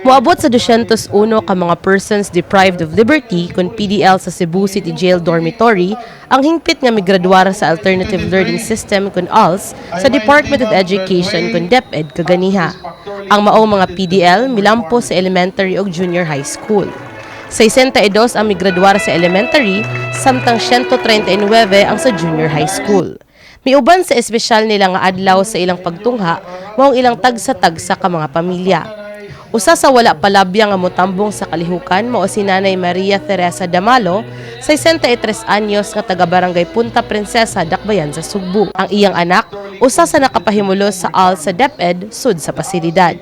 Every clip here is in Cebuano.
Moabot sa 201 ka mga persons deprived of liberty kon PDL sa Cebu City Jail Dormitory ang hingpit nga migraduar sa Alternative Learning System kon ALS sa Department of Education kon DepEd kaganiha. Ang maong mga PDL milampo sa elementary ug junior high school. 62 ang migraduar sa elementary, samtang 139 ang sa junior high school. Miuban sa espesyal nila nga adlaw sa ilang pagtungha, maong ilang tagsa-tagsa ka mga pamilya. Usa sa wala palabya nga motambong sa kalihukan mao si Nanay Maria Teresa Damalo, 63 anyos, nga taga Barangay Punta Princesa, Dakbayan sa Sugbo. Ang iyang anak, usa sa nakapahimulos sa ALS sa DepEd sud sa pasilidad.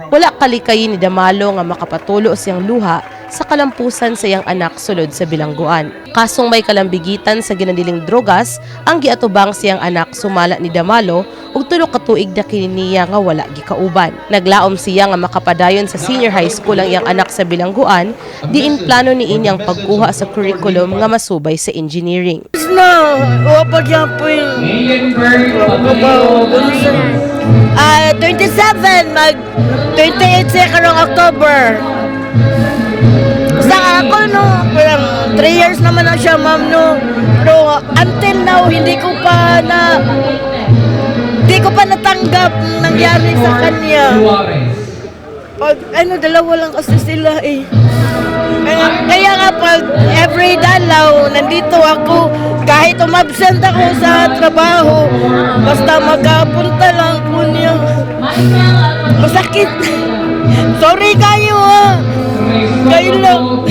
Wala kalikay ni Damalo nga makapatulo siyang luha sa kalampusan sa iyang anak sulod sa bilangguan. Kasong may kalambigitan sa ginadiling drogas ang giatubang siyang anak, sumala ni Damalo, ug 3 ka tuig na kini niya nga wala gikauban. Naglaom siya nga makapadayon sa senior high school ang iyang anak sa bilangguan, diin plano ni inyang pagkuha sa curriculum nga masubay sa engineering. Na, wa pa gyapon. Ah, 27, mag 28 siya karong October. Sa ako, no, parang 3 years naman na siya, ma'am, no. Pero until now, hindi ko pa natanggap nangyari sa kanya. Pag ano, dalawa lang kasi sila eh. Kaya nga pag every dalaw, nandito ako, kahit umabsent ako sa trabaho, basta makapunta lang po niya. Masakit. Sorry kayo ha. Kayo lang.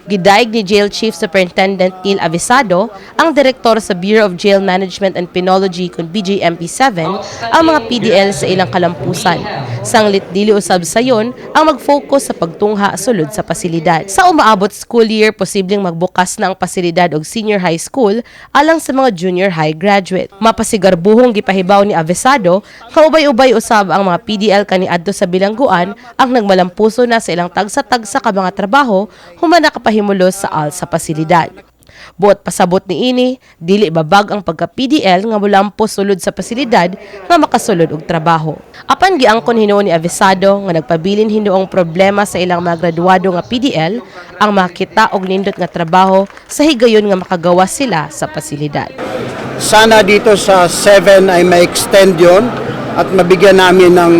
Gidayeg ni Jail Chief Superintendent Neil Avisado, ang direktor sa Bureau of Jail Management and Penology kun BJMP 7, ang mga PDL sa ilang kalampusan. Sanglit dili usab sayon ang mag-focus sa pagtungha sulod sa pasilidad. Sa umaabot school year, posibleng magbukas na ang pasilidad og senior high school alang sa mga junior high graduate. Mapasigarbuhong gipahibaw ni Avisado, kaubay-ubay usab ang mga PDL kaniadto sa bilangguan ang nagmalampuso na sa ilang tagsa-tagsa ka mga trabaho human nakapahimulos sa ALS sa pasilidad. Buot pasabot ni ini, dili babag ang pagka-PDL nga mulampo sulod sa pasilidad nga makasulod og trabaho. Apan giangkon hinuon ni Avisado nga nagpabilin hinuong problema sa ilang mga graduado nga PDL ang makita og nindot nga trabaho sa higayon nga makagawa sila sa pasilidad. Sana dito sa 7 ay ma-extend yon at mabigyan namin ng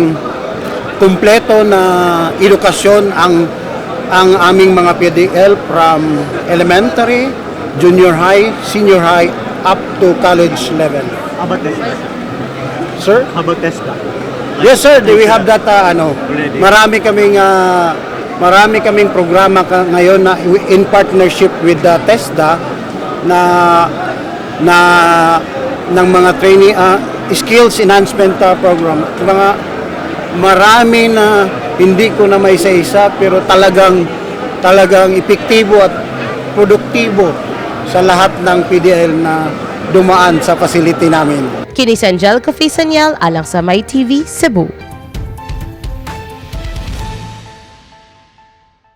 kumpleto na edukasyon ang aming mga PDL from elementary, junior high, senior high, up to college level. How about TESDA? Sir? How about TESDA? Yes, sir, do we have that ano? Already? Marami kaming programa ngayon na in partnership with the TESDA na na ng mga training, skills enhancement program. Mga marami na hindi ko na maisa-isa, pero talagang talagang epektibo at produktibo sa lahat ng PDL na dumaan sa facility namin. Kini si Angelica Faisaniel alang sa MyTV Cebu.